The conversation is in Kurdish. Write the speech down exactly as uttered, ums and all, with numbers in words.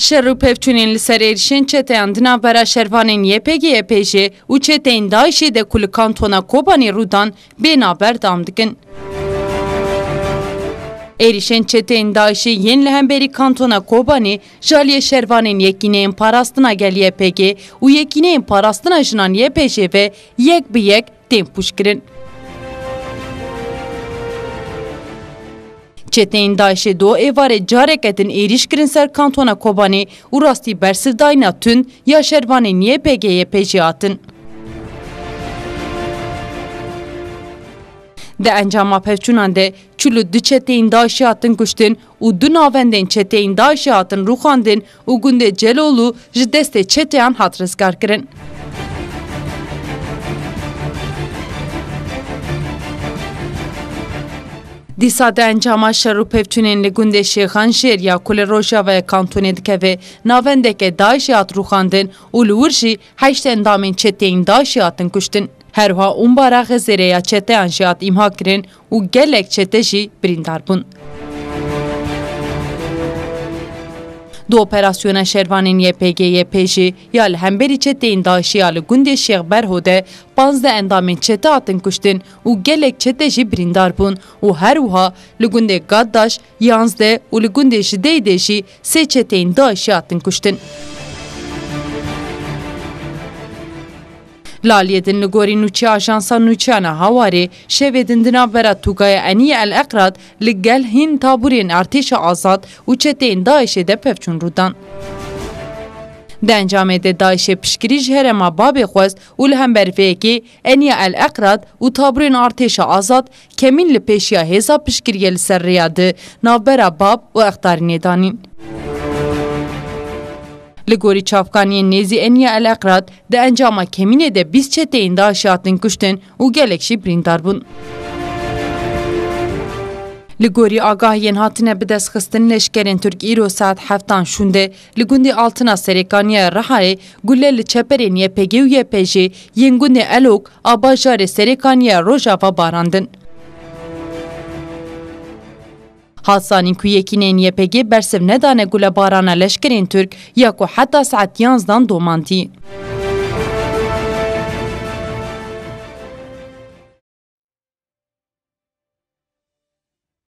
Şer û pevçûnên li ser êrişên çeteyan di navbera şervanên Y P G Y P J û çeteyên DAIŞê de ku li kantona Kobanê rû dan bê navberdewam dikin. Êrişên çeteyên DAIŞê yên li hemberî kantona Kobanê ji aliyê şervanên Yekîneyên Parastina Gel Y P G û Yekîneyên Parastina Jinan Y P J ve yek bi yek tên pûçkirin. Çeteyên DAIŞê do êvarê careke din êrîş kirin ser kantona Kobanê û rastî bersivdayîna tund ya şervanên Y P G Y P J hatin. Di encama pevçûnan de çil û du çeteyên DAIŞê hatin kuştin û du navendên çeteyên DAIŞê hatin rûxandin û gundê Celolû ji destê çeteyan hat rizgarkirin. Dîsa di encama şer û pevçûnên li gundê Şêxanjêr ya ku li rojavaya kantonê dikeve, navendeke DAIŞê hat rûxandin û li wir jî heşt endamên çeteyên DAIŞê hatin kuştin. Her wiha Umbara Xezêrê ya çeteyan jî hat îmha kirin û gelek çete jî birîndar bûn. Di operasyona şervanên Y P G Y P J ya li hemberî çeteyên DAIŞê ya li gundê Şêx Berho de panzdeh endamên çete hatin kuştin û gelek çete jî birîndar bûn û her wiha li gundê Gaddaş yanzdeh û li gundê Jideyê de jî sê çeteyên DAIŞê hatin kuştin. Li aliyê din, li gorî nûçeya Ajansa Nûçeyana Hawarê, şevê din di navbera Tûgaya Eniye El Eqrad li gel hin tabûrên Artêşa Azad û çeteyên DAIŞê de pevçûn rû dan. Di encamê de DAIŞê piştgirî ji herêma Babê xwest û li hember vê yekê Eniye El Eqrad û tabûrên Artêşa Azad kemîn li pêşiya hêza piştgiriyê li ser rêya di navbera Bab û Extarînê danîn. Li gorî çavkaniyên nêzî Eniye El Eqrad, di encama kemînê de bîst çeteyên DAIŞê hatin kuştin û gelek jî birîndar bûn. Li gorî agahiyên hatine bidestxistin, leşkerên Tirk îro saet heftan şûnde li gundê Altina Serêkaniya Rihayê gule li çeperên Y P G û Y P J yên gundê Elok a bajarê Serêkaniya Rojava barandin. Hat zanîn ku yekîneyên Y P G bersiv nedane gulebarana leşkerên Tirk ya ku heta saet yanzdan domandî.